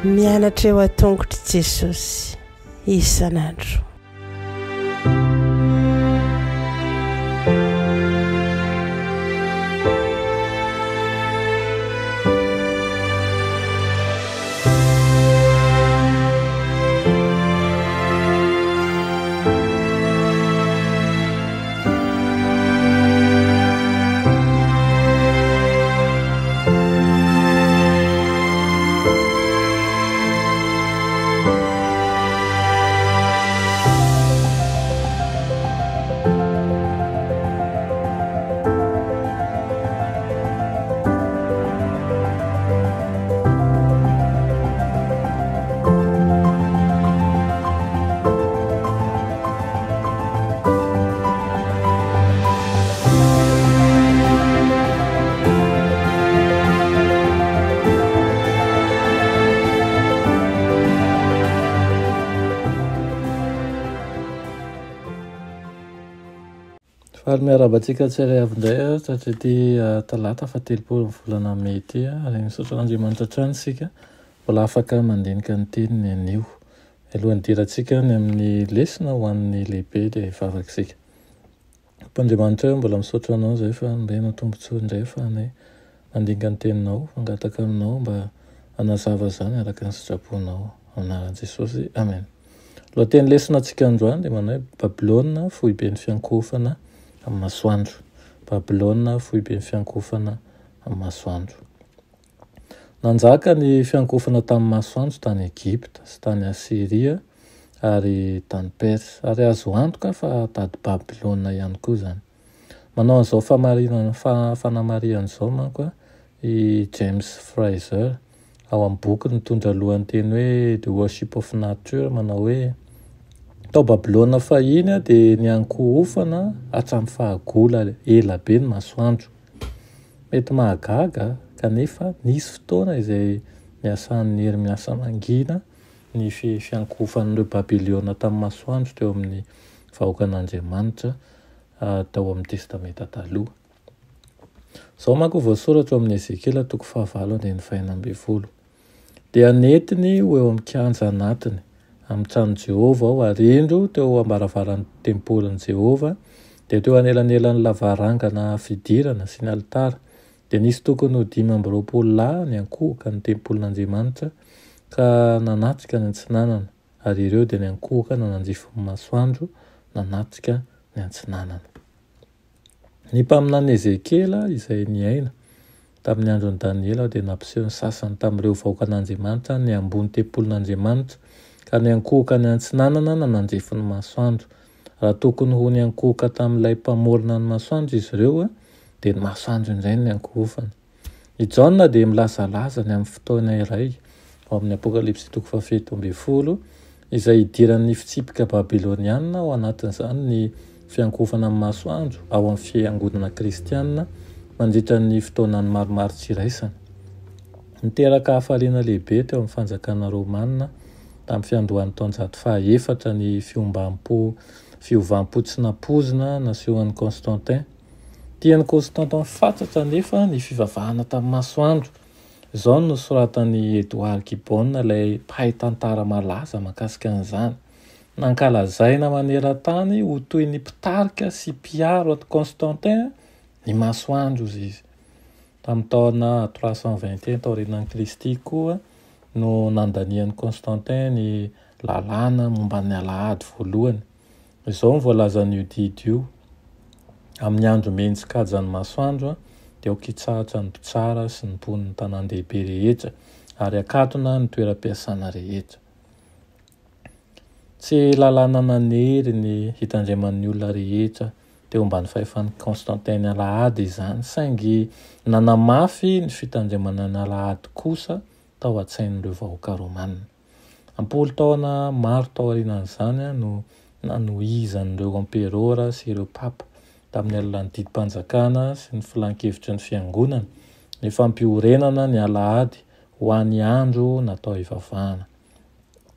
Mianatra eo an-tongotr'i Jesosy isan'andro. Faly miarahaba antsika tsirairay avy indray aho tratry ity talata faha-telopolo ny volana mey ity ary misaotra an'Andriamanitra hatrany isika mbola afaka mandinika ny teniny anio. Alohan'ny hidirantsika any amin'ny lesona ho an'ny lehibe dia hivavaka isika. Tompo Andriamanitra ô, mbola misaotra Anao izay fa nomena tombontsoa indray fa anay mandinika ny Teninao, mangataka Aminao mba hanazava izany araka ny sitraponao. Amin'ny anaran'i Jesosy, Amen. Lohateny lesona antsika androany dia manao hoe Babylona, foiben'ny fiankohofana amin'ny masoandro. Babylona, foiben'ny fiankohofana amin'ny masoandro. Nanjaka ny fiankohofana tamin'ny masoandro tany Egypta sy tany Asyria ary tany Persa, ary azo antoka fa tady Babylona ihany koa izany. Manao an'izao famarinana fanamarihana izao manko i James Frazer ao amin'ny bokiny mitondra lohanteny hoe The Worship of Nature, manao hoe, Tao Babylona fahiny dia niankohofana hatramin'ny fahagola ela be ny masoandro. Mety mahagaga, kanefa nisy fotoana izay niasan'ny hery miasa mangina ny fiankohofan'ireo Babylona tamin'ny masoandro teo amin'ny vahoakan'Andriamanitra tao amin'ny Testamenta Taloha. Izao manko voasoratra ao amin'ny Ezekiela toko fahavalo andininy fahenina ambin'ny folo. Dia nentiny ho eo amin'ny kianja anatiny, amin'ny tranon'i Jehovah aho, ary indro, teo am-baravaran'ny tempolin'i Jehovah, dia teo anelanelan'ny lavarangana fidirana sy ny alitara, dia nisy tokony ho 25 lahy niankohoka ny tempolin'Andriamanitra ka nanatrika ny antsinanana, ary ireo dia niankohoka nanandrify ny masoandro nanatrika ny antsinanana. Ny mpaminany Ezekiela izay niaina tamin'ny andron'i Daniela dia nampiseho ny sasany tamin'ireo vahoakan'Andriamanitra niamboho ny tempolin'Andriamanitra ka niankohoka niantsinanana nanandrify ny masoandro. Raha tokony ho niankohoka tamin'ilay Mpamorona ny masoandro izy ireo, dia ny masoandro indray no niankohofany. I Jaona dia milazalaza ny amin'ny fotoana iray ao amin'ny Apokalypsy toko faha-17 izay hidiran'ny fitsipika babyloniana ao anatin'izany ny fiankohofana amin'ny masoandro ao amin'ny fiangonana kristiana mandritra ny fotoanan'ny maromaro tsy iraisana. Niteraka hafaliana lehibe teo amin'ny fanjakana romana tamin'ny fiandohan'ny taonjato faha-efatra ny fiombam-po fiovam-po tsy nampoizina nasehon'i Constantin. Tian'i Constantin fatratra anefa ny fivavahana tamin'ny masoandro. Izao no nosoratan'i Edward Gibbon, ilay mpahay tantara malaza mahakasika an'izany, Nankalazaina maneran-tany ho toy ny mpitarika sy mpiaro an'i Constantin ny masoandro, hozy izy. Tamin'ny taona 321 taorianan'i Kristy koa no nandanian'i Constantin ny lalàna momba ny alahady voalohany. Izao no voalazan'io didy io, Amin'ny andro mendri-kajan'ny masoandro, dia aoka hitsahatra ny mpitsara sy ny mponin'ny tanàn-dehibe rehetra, ary hakatona ny toeram-piasana rehetra. Tsy lalàna nanery ny hitandreman'ny olona rehetra teo ambany fahefan'i Constantin ny alahady izany, saingy nanamafy ny fitandremana ny alahady kosa tao an-tsain'ireo vahoaka romana. Am-polo taona maro taorianan'izany no nanohizan'ireo emperora sy ireo papa, tamin'ny alalan'ny didim-panjakana sy ny filan-kevitry ny fiangonana, ny fampiorenana ny alahady ho an'ny andro natao hivavahana,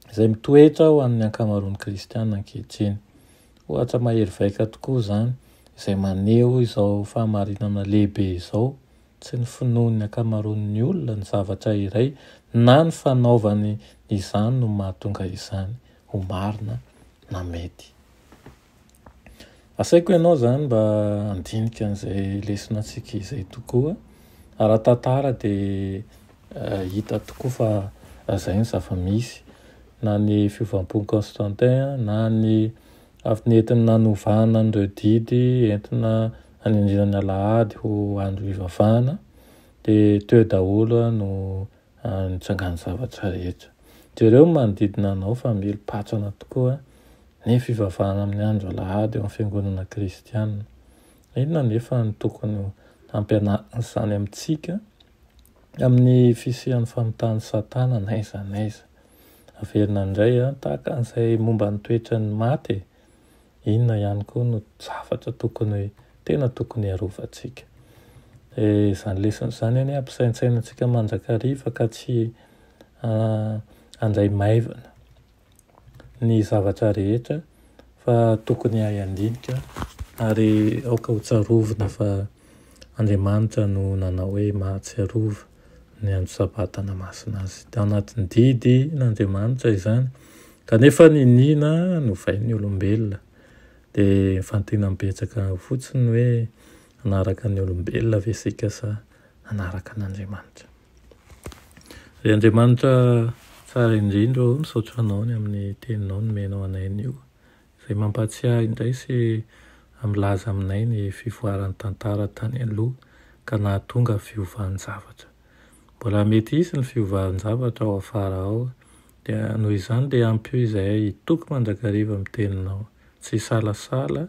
izay mitoetra ho an'ny ankamaroan'ny kristiana ankehitriny. Ohatra mahery vaika tokoa izany, izay maneho izao fahamarinana lehibe izao, tsy ny finoan'ny ankamaroan'ny olona ny zavatra iray na ny fanaovany izany no mahatonga izany ho marina na mety. Asaiko ianao izany mba handinika an'izay lesona antsika izay tokoa. Ara-tantara dia hita tokoa fa izay ny zava-misy. Na ny fiovam-pon'i Constantin, na ny nentiny nanovana an'ireo didy entina hanendrena ny alahady ho andro hivavahana, dia teo daholo no nitsangan'ny zavatra rehetra. Jereo ny manodidina anao fa miheli-patrana tokoa ny fivavahana amin'ny andro alahady eo amin'ny fiangonana kristiana. Inona anefa no tokony hampianarin'izany amintsika amin'ny fisian'ny famitahan'i Satana n'aiza n'aiza? Averina indray, tahaka an'izay momba ny toetran'ny maty e! Inona ihany koa no zavatra tokony tena tokony hiarovantsika? Izany lesona izany anie hampisaintsaina antsika mandrakariva ka tsy handray maivana ny zavatra rehetra fa tokony hahay handinika ary aoka ho tsarovina fa Andriamanitra no nanao hoe mahatsiarova ny andro sabata hanamasina azy. Tao anatin'ny didy n'Andriamanitra izany, kanefa niniana novain'ny olombelona. Dia fantina betsaka fotsiny hoe hanaraka ny olombelona ve isika sa hanaraka an'Andriamanitra. Ry Andriamanitra tsara indrindra ô, misaotra Anao ny amin'ny teninao nomenao anay anio. Izay mampahatsiahy indray sy milaza aminay ny fivoaran'ny tantara tany aloha ka nahatonga fiovan-javatra. Mbola mety hisy ny fiovan-javatra ao afara ao, dia noho izany dia ampio izahay hitoky mandrakariva amin'ny teninao, tsy hisalasala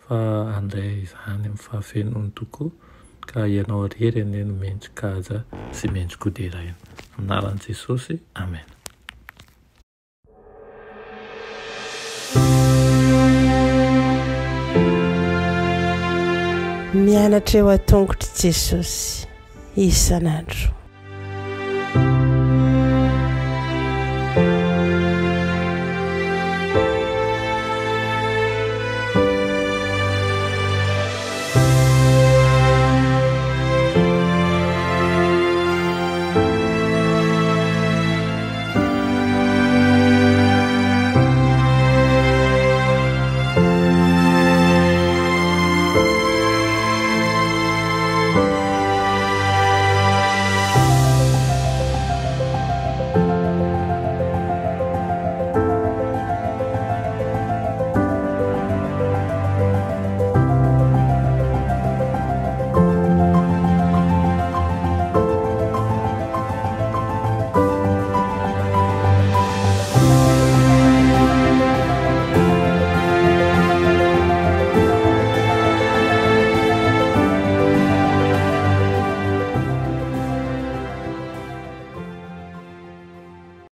fa handray izany amin'ny fahafenoany tokoa, ka Ianao irery anie no mendri-kaja sy mendri-koderaina. Amin'ny anaran'i Jesosy, Amena. Mianatra eo an-tongotr'i Jesosy isan'andro.